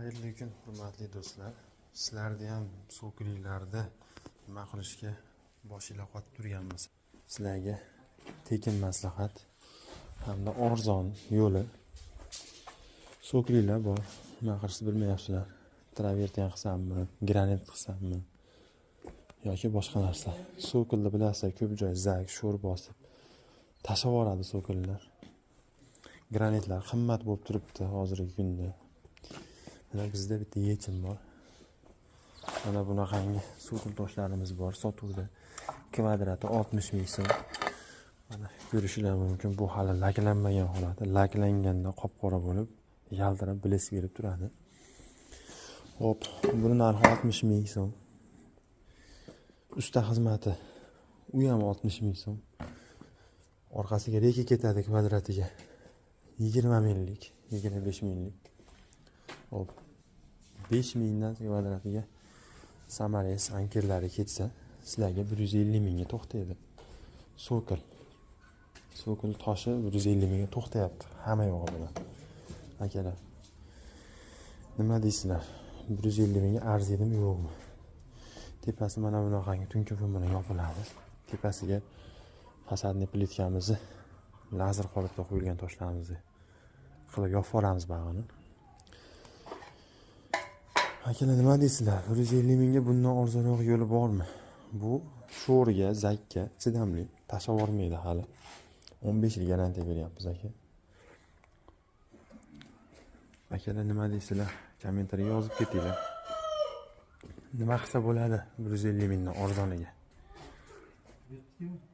Xayrli kun, hurmatli do'stlar. Sizlarda ham so'kliklarda nima qilishga boshinglar qotib turganmiz. Sizlarga tekin maslahat hamda arzon yo'li. So'kliklar bor. Nima qilishni bilmayapsizlar. Travertin qilsammi, granit qilsammi yoki boshqa narsa. So'kilni bilasizlar, ko'p joy zak, sho'r bosib tashlab yuboradi so'killar. Granitlar qimmat bo'lib turibdi hozirgi kunda. Mana bizda bitta yechim bor. Mana bunaqangi so'kil toshlarimiz bor sotuvda. Kvadrati 60 ming so'm. Mana ko'rishinglar mumkin, bu hali laklanmagan holati. Laklanganda qop-qora bo'lib, yaltirab блеск berib turadi. Xo'p, buni narxi 60 ming so'm. Usta xizmati u ham 60 ming so'm. Orqasiga рейка ketadi kvadratiga. 20 minglik, 25 minglik. Xo'p, 5 mingdan kvadratiga саморез ankerlari ketsa, sizlarga 150 mingga to'xtaydi. So'kil. So'kil toshi 150 mingga to'xtayapti, hamma yo'g'i bilan. Akalar, nima deysizlar? 150 mingga arziydimi, yo'qmi? Tepasi mana bunaqangi tunka fon bilan yopiladi. Tepasiga фасадный plitkamizni lazer holatda qo'yilgan toshlarimizni qilib yopib olamiz bag'ini. Akalar, nima deysizlar? 150 mingga bundan arzonroq yo'li bormi? Bu sho'rga, zakka chidamli, tashlab yubormaydi hali. 15 yil garantiya beryapmiz, aka. Akalar, nima deysizlar? Kommentariy yozib ketinglar. Nima qilsa bo'ladi 150 mingdan arzoniga? Bitdimi?